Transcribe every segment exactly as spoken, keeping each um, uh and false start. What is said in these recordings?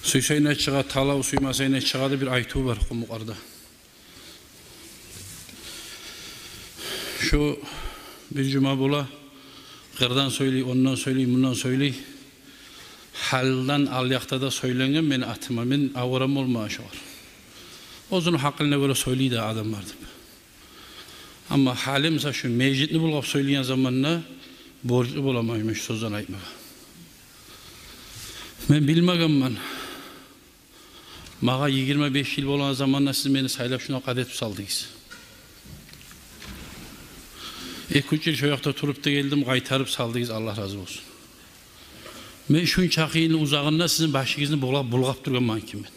Сюйсенг де чыгъа талав, сюймесенг де чыгъа деп бир айтыв бар къумукъларда. Шу бир жума бола, къырдан сёйлей, ондан сёйлей, мундан сёйлей. Гьалдан алъякъда да сёйленген мени атыма, мен аварам болмагъан шогъар. Оьзюню гьакъылына гёре сёйлей де адам бар деп. Амма гьали, мисал, шу межитни булгъап сёйлейген заманда борчлу боламан мен шу сёзлени айтмагъа. Мен билмегенмен. Магъа йигирма беш йыл болгъан заманда сиз мени сайлап шунда къади этип салдыгъыз. Эки-уьч йыл шо якъда туруп да гелдим, къайтарып салдыгъыз, Аллагь рази болсун. Мен шунчакъы йылны узагъында сизин башыгъызны булгъап, булгъап тургъан ман киммен?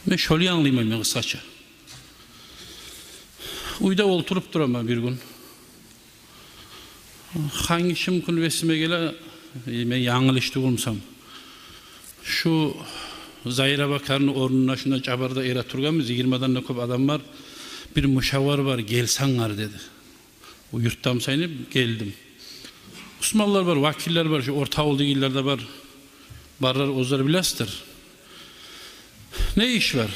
Мен шолай англайман мен къысгъача. Уьйде олтуруп тураман бир гюн. Хангиши гюн эсиме геле, э, мен янгылыш тюгюлмюсем, шу Зайрабакарны орнуна шунда Чабарда эретургъанбыз, йигирмадан да кёп адам бар. Бир мушавар бар, гелсенг гьар деди. О юртда мисал гелдим. Усманлар бар, вакиллер бар, шу орта авулдагъылар да бар. Барлар оьзлер билесиздир. Не иш бар?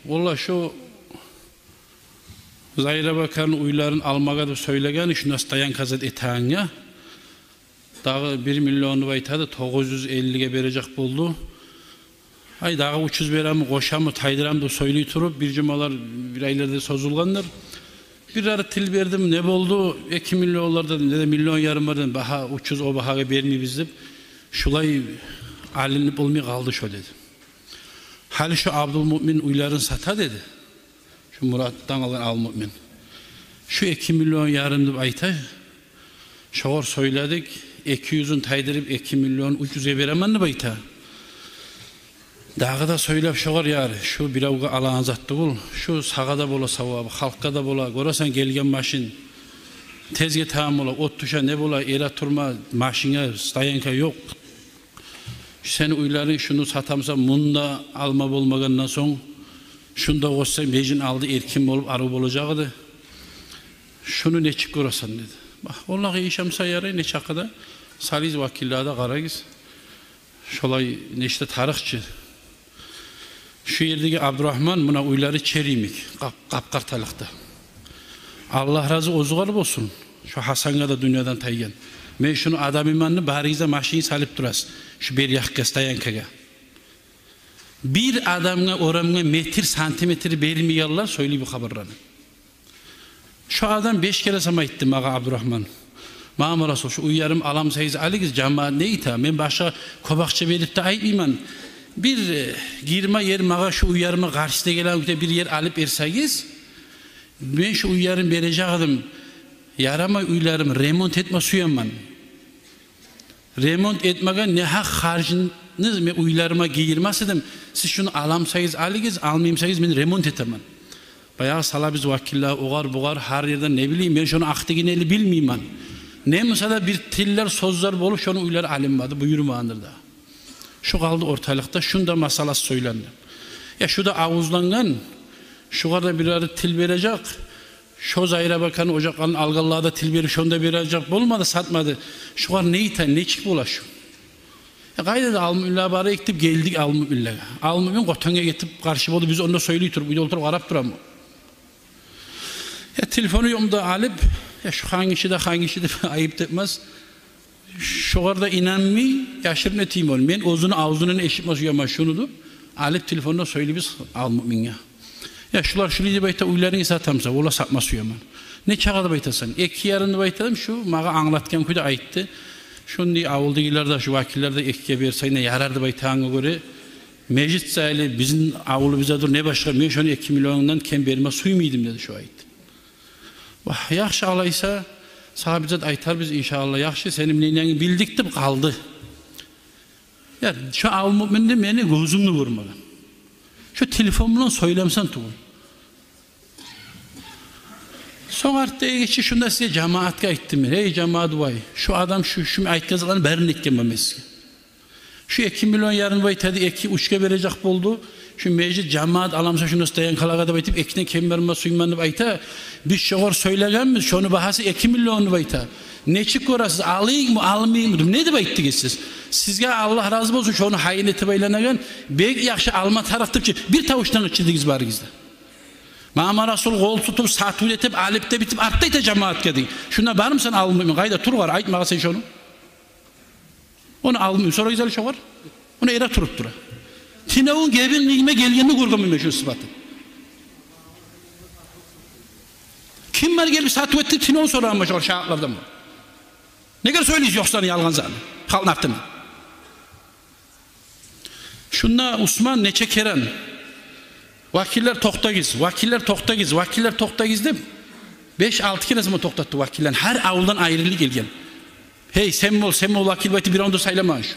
Валлагь, шу Зайрабакарны уьйлерин алмагъа деп сёйлеген, шунда стоянка зат этегенге. Дагъы бир миллион деп айтады, тогъуз юз эллиге бережек болду. Ай, дагъы уьч юз береми, къошамы, тайдырамы деп сёйлей туруп, бир жумалар, бир айлар да созулгъандыр. Бир ары тил бердим, не болду? Эки миллионлардан, не де миллион ярым бар дедим, багьа уьч юз, о багьагъа бермейбиз деп. Шулай алынып болмай къалды шо деди. Гьали шу Абдулмуъмин уьйлерин сата деди. Шу Муратдан къалгъан Абдулмуъмин. Шу эки миллион ярым деп айта. Шогъар сёйледик, эки юзюн тайдырып, эки миллион уьч юзге беремен деп айта. Дагъы да сёйлеп шогъар, яри, шу биревге алагъан зат тюгюл, шу сагъа да бола савабы, халкъгъа да бола, гёресен гелген машин, тезге таман бола, от тюше, не бола, эретурма, машинге стоянка ёкъ. Сени уьйлеринг, шуну сатамса, мунда алма болмагъандан сонг, шунда къошса, межитни алды эркин болуп, арив болажакъ эди. Шуну нечик гёресен деди. Багь, валлагь, иш амса ярай, нечакъы да салыгъыз, вакиллеге де къарагъыз. Шолай нечик де тарыкъ чы. Шу ердеги Абдурагьман, муна уьйлери чери йимик, къап-, къап-къарталыкъда. Аллагь рази оьзюгер болсун. Шу Гьасангъа да дюньядан тайгъан. Мен шуну адамыман деп барыгъыз да машин салып турасыз шу бир якъгъа, стоянкагъа. Бир адамгъа, орамгъа метр, сантиметр бермейгенлер сёйлей бу хабарланы. Шо адам беш керен сама айтды магъа, Абдурагьман: «Мама Расул, шу уьйлерим аламсагъыз алыгъыз, жамаат не айта? Мен башгъа кёп акъча берип де айтмайман. Бир, э, гирме ер магъа шу уьйлерими къаршысына гелеген кюйде бир ер алып берсегиз, мен шу уьйлерим бережек эдим. Ярамай уьйлерим, ремонт этме сюемен. Ремонт этмеге негьакъ харжны мен уьйлериме гийирмес эдим. Сиз шуну аламсагъыз алыгъыз, алмаймсагъыз мен ремонт этемен». Баягъы салабыз вакиллеге, огъар-бугъар, гьар ерден, не билейим, мен шону ахтыгинели билмеймен. Не буса да бир тиллер, сёзлер болуп, шону уьйлери алынмады, буюрмагъандыр да. Шу къалды орталыкъда, шунда масъаласы сёйленди. Я шу да авузлангъан, шугъар да бир ары тил бережек. Шо Зайрабаканы ожакъларын алгъанлагъа да тил берип, шону да бережек болмады, сатмады. Шугъар не этейим, нечик бола шу? Э, къайда да Абдулмуъминлеге барайыкъ деп гелдик Абдулмуъминлеге. Абдулмуъмин къотангъа гетип къаршы болду, биз онда сёйлей туруп, уьйде олтуруп къарап тураман. Э, телефону ёкъму да алып, э, шу хангиши де, хангиши деп айып да этмес. Шогъар да инанмай, яшырып не этейим ону? Мен оьзюню авзундан эшитме сюемен шуну деп, алып телефонда сёйлейбиз Абдулмуъминге. Я шулар шулай деп айта, уьйлеринги сатамса, ола сатма сюемен. Нечакъы деп айтасан? Эки ярым деп айтдым, шу магъа англатгъан кюйде айтды. Шундай авулдагъылар да, шу вакиллер де экиге берсенг де ярар деп айтагъангъа гёре, межит сайлы бизин авулубузда дур, не башгъа, мен шону эки миллиондан кем берме сюймей эдим деди, шо айтды. Вагь, яхшы, алайса, сагъа бир зат айтарбыз, иншааллагь. Яхшы, сени мнениенги билдик деп къалды. Я, шо Абдулмуъмин де мени гёзюм де гёрмеген. Шо телефон булан сёйлемесем тюгюл. Сонг артда гече шунда сизге, жамаатгъа айтдым мен: «Эй, жамаат, вай, шу адам шу, шу мен айтгъан затланы барын этген бу мен сизге. Шу эки миллион ярым деп айтады, эки, уьчге бережек болду. Шу межит, жамаат аламса шунда стоянкалагъа деп айтып, экиден кем берме сюймеймен деп айта. Биз шогъар сёйлегенбиз, шону багьасы эки миллион деп айта. Нечик гёресиз, алайыкъмы, алмайыкъмы деп, не деп айтдыгъыз сиз? Сизге Аллагь рази болсун, шону гьайын этип айланагъан, бек яхшы, алма тарыкъ деп чи, бир тавушдан къычырдыгъыз барыгъыз да. Мама Расул къол тутуп, сатыв этип, алып да битип, артда айта жамаатгъа дей. Шунда бармысан, алмайман. Къайда, тур къара, айтмагъа сен шону. Ону алмайман, сорагъыз али шогъар. Ону эре туруп тура. Тюневюн гебин нигме гелгенде гёргенмен мен шу сыпатын. Ким бар гелип сатыв этди, тюневюн сорагъанман шогъар шагьатлардан бар. Неге сёйлейсиз ёкъ затны, ялгъан затны халкъны артына? Шунда Усман нече керен: «Вакиллер, токътагъыз, вакиллер, токътагъыз, вакиллер, токътагъыз», — деп, беш-алты керен сама токътатды вакиллени. Гьар авулдан айрылып гелген. «Гьей, сен бол, сен бол вакил», — деп айтып, биревню де сайламагъан шу.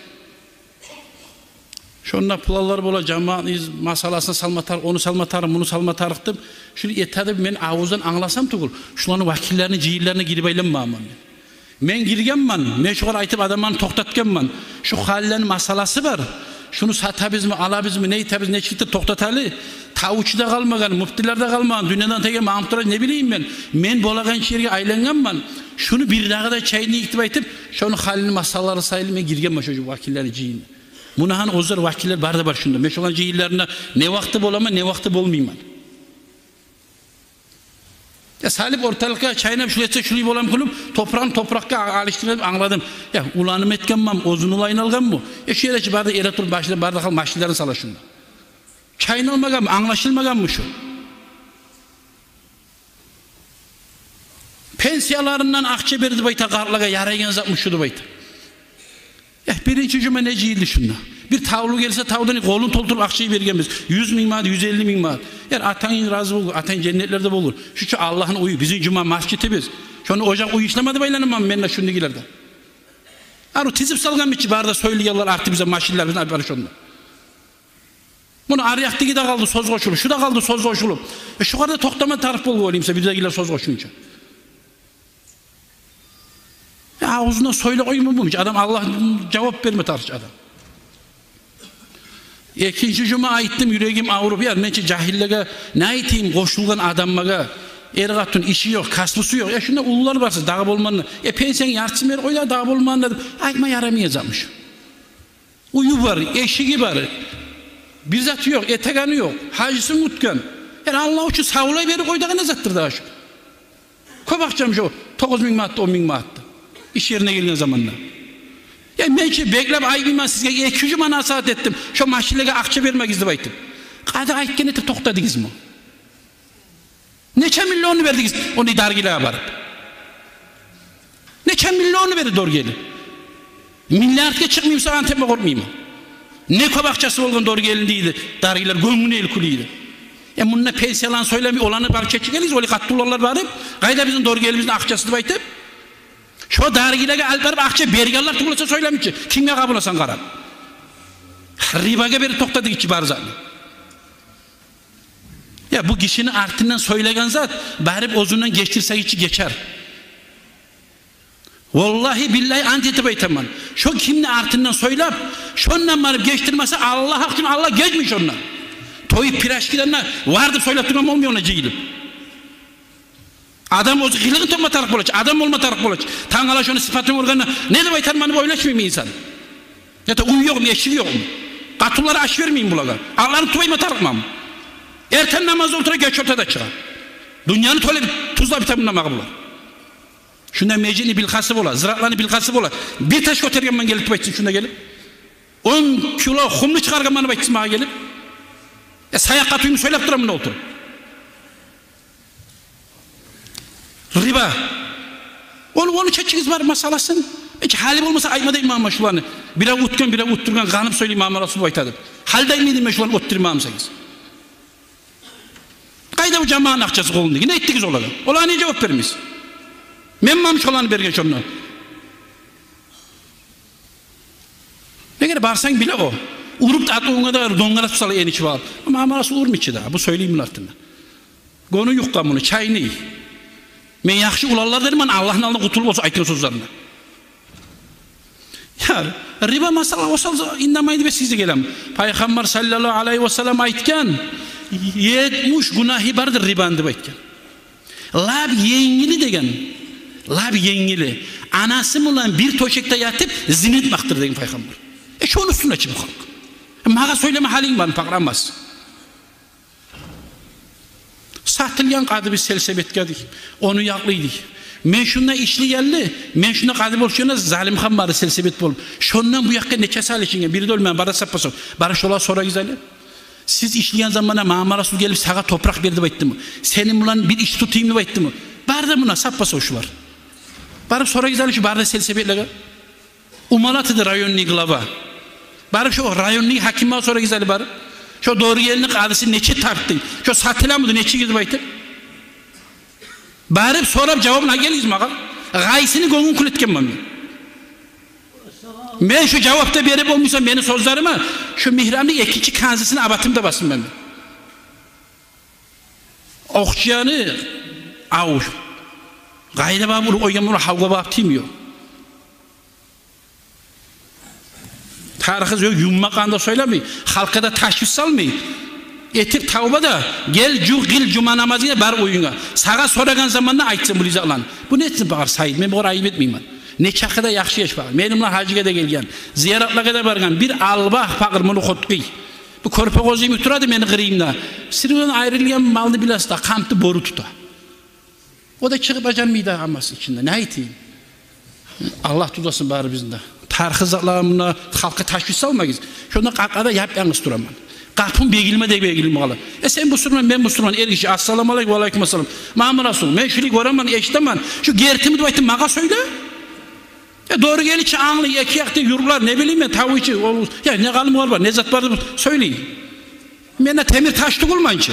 Шонда пуланлар бола, жамаатны масъаласына салма тарыкъ, ону салма тарыкъ, муну салма тарыкъ деп, шуну этеди деп мен авуздан англасам тюгюл, шуланы вакиллерини жыйынларына гирип айланмагъанман мен. Мен гиргенмен, мен шогъар айтып, адамланы токътатгъанман. Шу халилени масъаласы бар. Шуну сатабызмы, алабызмы, не этебиз, нечик этип токътаталы? Тавучу да къалмагъан, муфтилер де къалмагъан, дюньядан теген Магьмут Раджаб, не билейим мен. Мен болагъан ерге айлангъанман. Шуну бир дагъы да чайнайыкъ деп айтып, шону халилени масъалалары саялы мен гиргенмен шо вакиллени жыйынына. Муна гьана оьзлер вакиллер бары да бар шунда. Мен шоланы жыйынларына не вакъти боламан, не вакъти болмайман. Я салып орталыкъгъа, чайнап, шулай этсе шулай боламы экен деп, топуракъны топуракъгъа алышдырып англадым. Я уланымы этгенмеми, оьзюню уланын алгъанмы? Э, шу ерде чи бары да эре туруп, башына бары да халкъ машинлерин сала шунда. Чайналмагъанмы, англашылмагъанмы шу? Пенсияларындан акъча берди деп айта къартлагъа, ярайгъан затмы шу деп айта. Э, биринчи жума не жыйылды шунда? Бир тавлу гелсе, тавдан къолун толтуруп акъча бергенбиз. Юз минг манат, юз элли минг манат. Яр, атанг рази болгъур, атанг женнетлерде болгъур. Шу чу Аллагьны уью, бизин жума межитибиз. Шону ожакъ уьй ишлеме деп айланаман мен де шундагъылардан. Арив тизип салгъанмы чи бары да сёйлейгенлер, артыбызда машинлерибизни алып барып шонда. Муна арякъдагъы да къалды сёз къошулуп, шу да къалды сёз къошулуп. Э, шогъар да токътама тарыкъ болгъан эдим сен, бирдагъылар сёз къошгъунча. Я, авзундан сёйлеп къойма болмай чы адам, Аллагь жавап берме тарыкъ чы адам. Экинчи жума айтдым, юрегим авруп, яр, мен чи жагьиллеге не айтайым, къошулгъан адамлагъа, эр-къатын, иши ёкъ, касбусу ёкъ. Я, шунда уллулар барсыз, дагъы болмагъанда, э, пенсиянг яртысын берип къой да, дагъы болмагъанда деп айтма ярамай затмы шу. Уью бар, эшиги бар, бир заты ёкъ, этегени ёкъ, гьажисын утгъан. Яни Аллагь учун савлай берип къой дагъы, не затдыр дагъы шу? Кёп акъчамы шу тогъуз минг манатды, он минг манатды, иш ерине гелген заманда? Я мен чи беклеп айтмайман сизге, эки жума насигьат этдим, шо машинлеге акъча бермегиз деп айтып. Къады айтгъан этип токътадыгъызмы? Нече миллионну бердигиз онда даргилагъа барып? Нече миллионну берди Доргели? Миллиардгъа чыкъмаймы сагъа, антепме къоркъмаймы? Не кёп акъчасы болгъан Доргелини дейди, даргилар гёнгюн эл кюлейди. Э, мунда пенсияланы сёйлемей, оланы барып чечип гелигиз, олай къатты уланлар барып, къайда бизин Доргелибизни акъчасы деп айтып. Шо даргилагъа алып барып акъча бергенлер тюгюл эсе сёйлемей чи, кимге къабуласан къарап? Рибагъа берип токътадыгъыз чы бары затны. Я, бу гишини артындан сёйлеген зат, барып оьзюнден гечдирсегиз чи гечер. Валлагьи, биллагьи, ант этип айтаман. Шо кимни артындан сёйлеп, шондан барып гечдирмесе, Аллагь гьакъ учун, Аллагь гечмей шондан. Тоюп пирожкиден де вар деп сёйлеп тургъан болмай онда жыйылып. Адам оьзю къылыгъын тапма тарыкъ бола чы, адам болма тарыкъ бола чы. Тангала шону сыпатын гёргенде, не деп айтарман деп ойлашмаймы инсан? Яда уьй ёкъму, эшиги ёкъму? Къатынлары аш бермейми булагъа? Аланы тутмайма тарыкъмамы? Эртен намазда олтура, геч ортада чыгъа. Дюньяны тёлеп, тюзлеп битеми намагъы булар? Шунда межитни билгьасы бола, зиратланы билгьасы бола. Бир таш гётергенмен гелип деп айтсын шунда гелип. Он кило хумну чыгъаргъанман деп айтсын магъа гелип. Э, саякъгъа тюймю сёйлеп тураман мунда олтуруп. Риба. Ону, ону чечигиз бар масъаласын. Гьеч гьали болмаса айтма деймен мен шуланы. Бирев утгъан, бирев утдургъан, къанып сёйлей, Мама Расул айтады. Гьали де айтмайман мен шуланы, утдурмагъан эсегиз. Къайда бу жамаатны акъчасы къолундагъы? Не этдигиз олагъа? Олагъа не жавап бермейсиз? Менмени шоланы берген шонда? Эгер барсанг биле о. Уруп да, атывунга да донгарат сала эничип алып. Амма Мама Расул урмай чы да, бу сёйлей муну артында. Гёню юкъгъа муну, чайнай. Мен яхшы уланлар дедим, мен Аллагьны алдында къутулуп болса айтгъан сёзлерине. Яр, Риба масъала болса, индемейди, бес гезик гелем. Пайхаммар саллаллагьу алайгьи васаллам айтгъан, етмиш гюнагьы бардыр рибаны деп айтгъан. Лап енгили деген, лап енгили, анасы булан бир тёшекде ятып зина этмекдир деген Пайхаммар. Э, шону уьстюне чи бу халкъ? Э, магъа сёйлеме гьалинг бармы, пакъыр Аммас? Сатылгъан къадыбыз сельсоветге дей, ону якълай дей. Мен шунда ишлегенли, мен шунда къады болуп, шунда Залимхан бары сельсовет болуп. Шондан бу якъгъа нече сал ичинген, бири де оьлмеген, бары да сап-сав. Барып шолагъа сорагъыз гьали. Сиз ишлеген заманда Магьамматрасул гелип сагъа топуракъ бер деп айтдымы? Сени булан бир иш тутайым деп айтдымы? Бары да муна сап-сав шулар. Барып сорагъыз гьали шу бары да сельсоветлеге. Умалат эди районный глава. Барып шо районный гьакимге сорагъыз гьали барып. Шо Доригелини къадысын нече тартды, шо сатыламыды, нече гирди деп айтып. Барып сорап жавабын алып гелигиз магъа. Къайсыны гёнгюн кюл этгенмен мен? Мен шо жавап да берип болмасам мени сёзлериме, шо Мигьрамны экинчи канзисини абатым да басдым мен. Охчаны ав. Къайда барып уруп къойгъан, муна гьавгъа барып тиймей. Тарихи ёкъ, юммакъ анда сёйлемей, халкъгъа да ташвиш салмай. Этип тавба да, гел, жув къыл жума намазынга, бар уьюнге. Сагъа сорагъан заманда айтсын бу ризакъланы. Бу не этсин, пакъыр Саид? Мен бугъар айып этмеймен. Нечакъы да яхшы яш, пакъыр. Мени булан гьажгъа да гелген, зияратлагъа да баргъан. Бир албагъ, пакъыр, муну къоткъуй. Бу кёрпе къозу йимик турады мени къырыйымда. Сиринден айрылгъан малны биласыз да, къамты бору тута. О да чыгъып ажанмай да Аммас ичинде. Не айтайым? Аллагь тюзетсин барыбызны да. Тарихи затлагъа, муна халкъгъа ташвиш салмагъыз. Шонда къакъада яп-янгыз тураман. Къапум бегилме де бегилме къала. Э, сен бусурман, мен бусурман, эр гиши, ассаламу алейкум, ва алейкум ассалам. Магьамматрасул, мен шулай гёремен, эшитемен. Шу гертими деп айтып магъа сёйле. Э, Доригели чи англай, эки якъда юртлар, не билейим мен, таву ичи, о, я не къалымлар бар, не зат бар деп сёйлей. Мен де темир таш тюгюлмен чи.